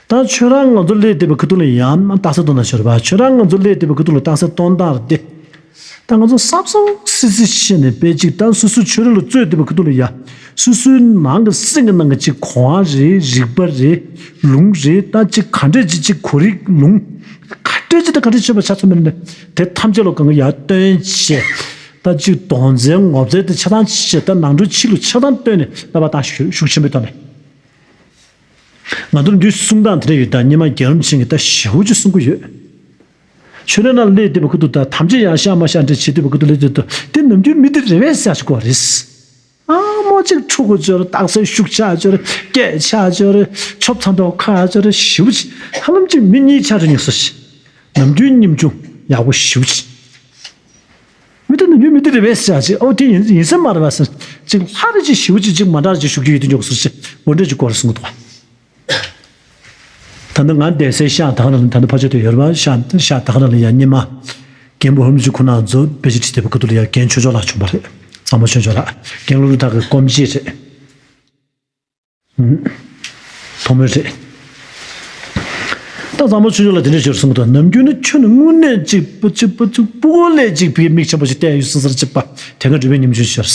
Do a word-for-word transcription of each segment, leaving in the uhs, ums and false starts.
ད་ཁྱོད་རང་ང་ཚོ་སླེབས་བསྡད་པའི་ཁ་ཐུག་ལ་ཡང་རྟགས་གསལ་གཏོང་ན་ཤོར་བ། ཁྱོད་རང་ང་ཚོ་སླེབས་བསྡད་པའི་ཁ་ཐུག་ལ་རྟགས་གསལ་གཏོང་སྟངས་དེ། ད་ང་ཚོ་བསམ་བསམ་སི་སི་བྱས་ནས་དཔེ་གཅིག་ད་སོ་སོའི་ཆོས་རིག་ལ་རྩོད་བསྡད་པའི་ཁ་ཐུག་ལ་ཡ། སོ་སོའི་ནང་གི་སེམས་ཀྱི་ནང་གི་གཅིག་གོ་བ་རེད། རིག་པ་རེད། ལུང་རེད། ད་གཅིག་ག་འདྲས་གཅིག་གཅིག་གོ་རིག་ལུང་། ག་འདྲས་གཅིག་ད་ག་འདྲས་ཆོད་པ་ཆ་ཚང་མེད་ནས་དེ་ཐམས་ཅད་ལ་གང་ག་ཡར་བཏོན་བྱས། ད་གཅིག་གདོན་རྩའི་ངོ་ཚ་དེ་ཆ་ཚང་བྱས། ད་ནང་ཁྲོལ་ཕྱི་ལ་ཆ་ཚང་བཏོན་ནས་ལབ་པ་དང་ཤུགས་ཤུགས་ཆེན་པོའི་ཐོག་ནས། ང་ཚོར་འདུས་གསུང་སྟངས་དེ་འདྲ་ཡོད། ད་སྙེ་མ་རྒྱལ་རོམ་ཆེན་གྱིས་ད་ཞེ་པོ་ཅིག་གསུང་གི་ཡོད། ཆོས་ར་ནང་སླེབས་བསྡད་པའི་ཁུ་ཐུག་ད་ཐམས་ཅད་ཡར་བཞག་མར་བཞག་འདྲ་བྱེད་བསྡད་པའི་ཁུ་ཐུག་སླེབས་བསྡད་དུས་དེ་ནམ་རྒྱུན་མི་དེ་རེད་པས་ཟེར་ཞིག་གོ་རེད། ཨ་མོ་གཅིག་ཕྲུ་གུ་ཅོར་རྟགས་གསལ་ཤུགས་ཆག་ཅོར་སྐད་ཆག་ཅོར་ཆོབ་ཚང་དོ་ཁ་ཅོར་ཞེ་པོ་ཅིག་ཧ་ལམ་གཅིག་མི་གཉིས་ཆག་ཅོར་ཉོག་སོ་ཞིག་ནམ་རྒྱུན་ཉིམ་ཆུང་ཡག་པོ་ཞེ་པོ་ཅིག་མི་དེ་ནི་ཡུལ་མི་དེ་རེད་པས་ཟེར་ཅིག་ཨོ་དེ་ཡིན་ཡིན་ས་མ་རེད་པ་ཟེར། ཅིག་ལྷ་རེ་ཅིག་ཞེ་པོ་ཅིག་ཅིག་མ་འདྲ་ཅིག་ཞུགས་རྒྱུ་ཡོད་དུ་འཇོག་ཟེར་ཅིག་འོ་འདྲ་ཅིག་སྐོར་གསུང་གི་འདུག་བ། ད་ནི་ང་བསྡད་སའི་ཤག་ད་ག་ནང་ལ་ད་ནི་ཕ་ཆོས་དེ་ཡོད་རེད་པ། ཤག་ཤག་ད་ག་ནང་ལ་ཡ་སྙེ་མ། རྒན་པོ་ཧོར་མི་ཅིག་ཁོ་ན་ཚོ་དཔེ་ཆ་ཁྲིད་བསྡད་པའི་ཁ་ཐུག་ལ་ཡ་རྒན་ཆོས་འབྱོར་ལགས་བྱུང་བ་རེད། གཙང་པོ་ཆོས་འབྱོར་ལགས། རྒན་བློ་རུ་ཐག་གི་སྐོམ་གཅིག་རེད། ཐོག་མའི་རེད། ད་གཙང་པོ་ཆོས་འབྱོར་ལགས་དེ་འདྲས་ཞོར་གསུང་གི་འདུག་ནམ་རྒྱུན་ནི་ཁྱོད་ནི་དངོས་གནས་ཅིག་པ་ཅིག་པ་ཅིག་སྤུ་གུ་ལས་ཅིག་བི་མིག་ཆེན་པོ་ཞིག་བལྟས་ཡོད་སོང་ཟེར་ཅིག་པ་དེ་ག་འགྲུལ་པའི་ཉིན་བྱུང་ཞོར།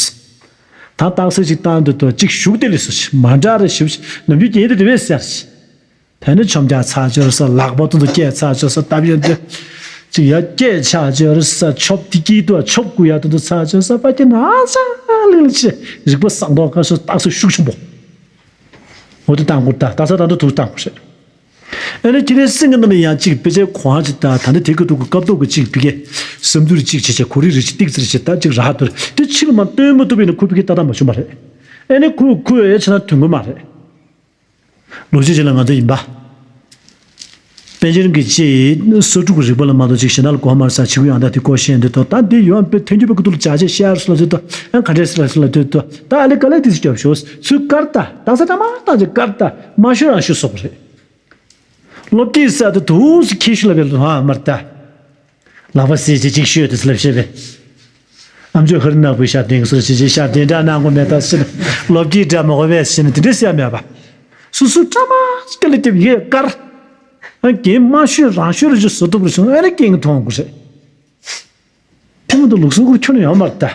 ད་རྟགས་གསལ་ཅིག་བཏང་འདུག་ཏོ་ཅིག་ཞུགས་དེ་ལས་སུ་ཞིག་མ་འདྲ་རེ་ཞིབ་ཞིག་ནམ་རྒྱུན་རྒྱན་དེ་རེ་བས་ཟེར་ཞིག་དེ་ནི་ཆོམ་རྒྱག་ཚར་ཅོར་ས་ལག་པ་དུ་དུ་སྐད་ཚར་ཅོར་ས་སྟབས་ཡོན་ཏེ། ཅིག་ཡ་སྐད་ཆག་ཅོར་ས་ཆོབ་དེ་སྐྱིད་དུ་ཆོབ་དགུ་ཡ་དུ་དུ་ཚར་ཅོར་ས་པ་ཀྱི་ན་ཚ་ལེ་ལེ་ཆེ་རིག་པ་བཟང་མདོག་ཁ་སོ་རྟགས་སོ་ཤུགས་ཆེན་པོ། འོ་དེ་བཏང་དགོས་ད་ད་ས་ད་འདི་དུ་བཏང་དགོས་རེད། ཨ་ནི་ཁྱེད་རའི་སེམས་ཀྱི་ནང་ལ་ཡང་ཅིག་དཔེ་ཆའི་གོ་འཕང་ཅིག་ད་ད་ནི་དེ་གི་ཐུག་གི་སྐབས་ཐོག་གི་ཅིག་བི་གེ་བསམ་ཚུལ་ཅིག་བྱེད་བྱེད་གོ་རིག་རིག་ཅིག་ཏིག་ཙིར་བྱེད་ད་ཅིག་ར་ཐུར་དེ་ཕྱི་ལ་མ་སྟོན་མ་ཐུབ་པས་ནི་ཁུ་བི་གེ་ལྟ་ད་མ་བྱུང་བ་རེད། ཨ་ནི་ཁུ་ཁུ་ཨེ་ཆ་ན་དོན་གོ་མ་རེད། ལོ་རྒྱུས་ཅིག་ལ་ང་ཚོ་ཡིན་པ། པཎ་ཆེན་རིན་པོ་ཆེ་ཡིས་སོ་དྲུག་གི་རིག་པ་ལ་མ་གཏོགས་ཅིག་གཞན་དག་ལ་གོ་མ་ས་ཆི་གུ་ཡང་དག་དེ་སྐོར་བཤད་འདི་ཏོ་ད་འདི་ཡོང་པའི་ཐོན་རྒྱུ་པའི་ཀུ་ཏུ་ལ་བྱ་བྱེད་བཤད་སུ་ལ་ཚོད་ཏོ་ཨ་ག་འདྲས་སུ་ལ་སུ་ལ་ཐོས་ཏོ་ད་ཨ་ལེ་ཀ་ལེ་དེ་སྐྱོབ་ཤོག་ཚུལ་ཀར་ཏ་ད་ས་ད་མ་ད་ཅི་ཀར་ཏ་མ་ཤོད་རང་ཤོད་སོགས་རེད། སློབ་དེབ་ས་དུ་དུས་སུ་ཁྱེད་ཤུ་ལ་བེལ་ཧ་མར་ཏ། ལག་པ་སེ་ཅི་ཅིག་ཤོད་དུ་སླེབས་ཤེས་པས། ཨམ་ཅོག་ཧར་ནག་པོའི་ཤ་དེང་སོར་ཅི་ཅི་ཤ་དེ་འདྲ་ནང་གོ་མེད་ད་ཟེར་ནས་ལོབ་ཀྱི་འདྲ་མོ་གོ་བས་ཟེར་ནས་དེ་འདྲ་ཟེར་མེད་པ། སུ་སུ་བཀྲ་མ་སྐད་ལ་དེབ་ཡེ་དཀར། ཨ་རྒན་མ་ཤོད་རང་ཤོད་རུ་ཅི་བཟོ་ཐུབ་རུ་སོང་ཨ་ནི་རྒན་གྱི་མཐོང་དགོས་རེད། དེ་མ་གཏོགས་ལུགས་སྲོལ་ཁུར་ཁྱོན་ནས་ཡོང་མ་རེད་ད།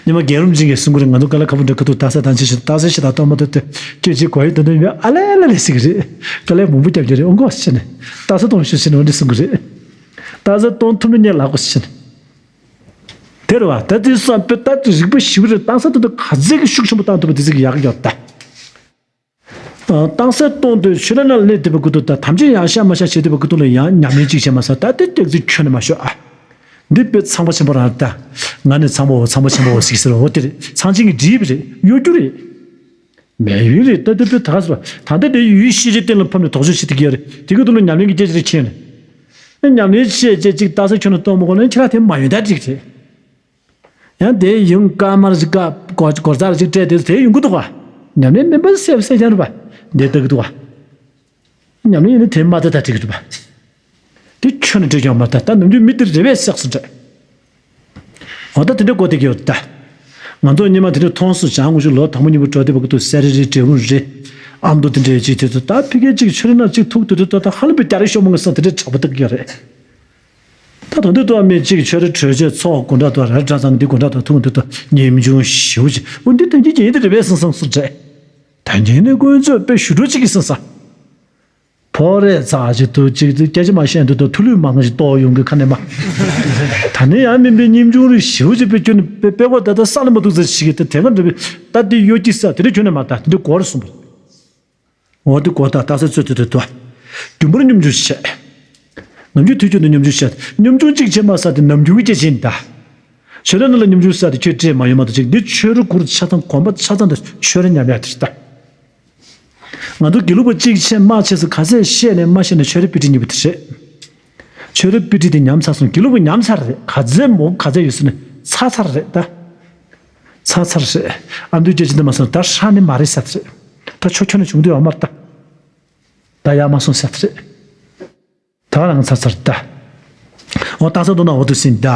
ཉི་མ་རྒན་རུམ་ཅན་གྱིས་གསུང་གི་རེད། ང་ཚོ་དཀའ་ལས་ཁ་པོ་འདྲ་ཁ་ཐུག་རྟགས་གསལ་དང་ཅི་ཞིག་རྟགས་གསལ་ཞིག་དང་གཏོང་མ་ཐུབ་དུས་ཁྱོད་ཅིག་གོ་ཡི་དོན་དོན་ཡོད་ཨ་ལེ་ལེ་ལེ་ཟེར་གི་རེད། དཀའ་ལས་མང་པོ་རྒྱབ་ཀྱི་རེད་ཨོ་མགོ་ཟེར་ནས་རྟགས་གསལ་གཏོང་ཤོག་ཟེར་ནས་འོ་འདི་གསུང་གི་རེད། རྟགས་གསལ་གཏོང་ཐུབ་ན་ངས་ལག་པ་ཟེར་ནས། དེ་རེད་བ་ད་དེ་བསམ་པའི་ད་དེ་རིག་པ་ཞིབ་རེད། རྟགས་གསལ་དེ་ཚོ་ག་ཚད་ཀྱི་ཤུགས་ཆེན་པོ་བཏང་ཐུབ་པ་དེ་ཚོ་གི་ཡག་གི་ཡོད་ད། རྟགས་གསལ་གཏོང་དུས་ཆོས་ར་ན་སླེབས་བསྡད་པའི་སྐུ་ཐུག་ད་ཐམས་ཅད་ཡང་ཤ་མ་ཤ་བྱེད་བསྡད་པའི་སྐུ་ཐུག་ལ་ཡང་ཉམས་ལེན་གཅིག་བྱས་མ་ས་ད་དེ་སྟེགས་ཚིག་ཁྱོན་ནས་མ་ཤོད་ཨ། འདི་དཔེ་ཚངས་པ་ཆེན་པོ་རང་ད། ང་ནི་ཚངས་པའོ་ཚངས་པ་ཆེན་པོའོ་ཟིག་ཟེར་བ་འོ་དེ་རེད། ཚངས་ཆེན་གྱིས་བྲིས་པ་རེད་གཡོ་སྒྱུ་རེད། མེད་ཡུན་རེད་ད་དེ་དཔེ་ད་ག་ཟེར་བ་ད་ལྟ་དེ་ཡུལ་ཤེས་བྱའི་སྟེང་ལ་ཕབ་ནས་དོགས་གཅོད་བྱེད་ཐུབ་ཀྱི་ཡོད་རེད། དེ་གི་ཐོག་ལ་ཉམས་ལེན་གྱི་སྐད་ཆ་རེ་མཁྱེན་ནས། ཉམས་ལེན་བྱས་རྗེས་གཅིག་རྟགས་གསལ་ཁྱོན་ནས་གཏོང་མ་དགོས་ན་ཁྱེད་རང་དེ་མ་ཡོང་ད་འགྲིག་རེད། ཡང་དེ་ཡུན་སྐར་མར་ཅིག་སྐར་སྒོར་སྒོར་རྩར་ཅིག་སྤྲད་དེ་དེ་ཡོང་གི་འདུག་ག་ཉམས་ལེན་མིན་པ་སེ་སེ་ཀྱང་རེད་པ། འདི་ལྟ་གི་འདུག་ག་ཉམས་ལེན་ཡིན་ན་དེ་མ་ལྟ་ད་འགྲིག་གི་འདུག་པ། དེ་ཁྱོན་ནས་འགྲིག་ཀྱང་མ་ལྟ་ད་ནམ་རྒྱུན་མི་དེ་རེ་བས་བསགས་སུ་འདྲ། འོ་ད་དེ་འདྲ་གོ་བདེ་གི་ཡོད་ད། ང་ཚོ་སྔོན་མ་དེ་འདྲ་མཐོང་སོང་བྱང་ངོ་ཅིག་ལོ་དང་པོ་གཉིས་པ་འགྲོ་བསྡད་པ་གི་འདུག་སེ་རེ་རེ་འབྲས་བུ་རེ། ཨ་མདོ་དེ་འདྲའི་ཅིག་དེ་ཚོ་ད་ཕི་གེ་ཅིག་ཆུ་རེ་ན་ཅིག་ཐུག་དེ་དེ་ད་ཧ་ལམ་པའི་རྒྱ་རེ་ཤོག་མང་ས་དེ་འདྲ་དྲག་པོ་ལྟ་གི་ཡོད་རེད། ད་དོན་དུ་ཏོ་མི་གཅིག་ཆོས་ར་གྲོས་ཆོད་ཚོགས་དགོན་གྲྭ་དུ་ར་འདྲ་ཚང་འདི་དགོན་གྲྭ་དུ་ཐུག་འདི་དུ་ཉིན་ཆུང་ཞིའུ་ཅིག་འོ་འདི་དོན་གྱི་རྒྱན་འདི་རེ་བས་སང་སང་སུ་འདྲ། ད་ཉིན་ནི་དཀོན་མཆོག་དཔེ་ཞུ་འགྲོ་གཅིག་གི་སང་སང་། ཕོ་རེ་ཚ་ཅིག་ཏུ་གཅིག་ཏུ་སྐད་ཆ་མ་བཤད་འདུག་ཏུ་ཐུ་ལུས་མང་ཞིག་ཏོག་ཡོང་གི་ཁ་ནས་མ། ད་ནི་ཡང་མིན་པའི་ཉིན་ཆུང་རིག་ཞིའུ་ཅིག་དཔེ་སྐྱོན་དཔེ་དཔེ་བ་ད་ད་ས་ལ་མ་འདུག་ཚ་ཞིག་གི་ད་དེ་ག་འདྲ་བའི་ད་འདི་ཡོད་ཀྱི་ས་དེ་འདྲ་ཁྱོན་ནས་མ་ད་དེ་འདྲ་གོ་རེ་སོང་པ། འོ་དེ་གོ་ད་ད་ས་ཚོད་དེ་དེ་དོ། རྒྱུན་པར་སྙོམས་འཇུག་བྱས། ནམ་རྒྱུན་དུས་རྒྱུན་དུ་སྙོམས་འཇུག་བྱས། སྙོམས་འཇུག་གཅིག་བྱས་མ་ས་དེ་ནམ་རྒྱུན་གྱི་སྐྱེ་ཆེན་ད། ཆོས་ར་ནང་ལ་སྙོམས་འཇུག་ས་དེ་ཁྱོད་སྤྲད་མ་ཡོད་མ་གཏོགས་ཅིག་འདི་ཆོས་རུ་གུར་ཆ་ཚང་གོམ་པ་ཆ་ཚང་དུ་ཆོས་ར་ཉམས་ཡག་དེ་ད། ང་ཚོ་དགེ་ལུགས་པ་གཅིག་བྱས་མ་བྱས་སུ་ག་ཚད་བཤད་ནས་མ་བཤད་ནས་ཆོས་ར་པི་ཏི་གཉིས་པ་དེ་རེད། ཆོས་ར་པི་ཏི་དེ་ཉམས་ཚར་སོང་། དགེ་ལུགས་པ་ཉམས་ཚར་རེད། ག་ཚད་མོ་ག་ཚད་ཡོད་ཟེར་ནས་ཚར་ཚར་རེད་ད། ཚར་ཚར་རེད། ཨ་མདོའི་སྐད་ཆ་འདི་མ་སོང་ད་ཧྲ་ནི་མ་རེད་ཟེར་རེད། ད་ཆོ་ཁྱོད་ནས་བྱུང་དུས་ཨ་མར་ད། ད་ཡར་མ་སོང་ཟེར་རེད། ད་རང་ཚར་ཚར་ད། འོ་ད་ས་དོ་ན་འོ་དུ་ཟིན་ད།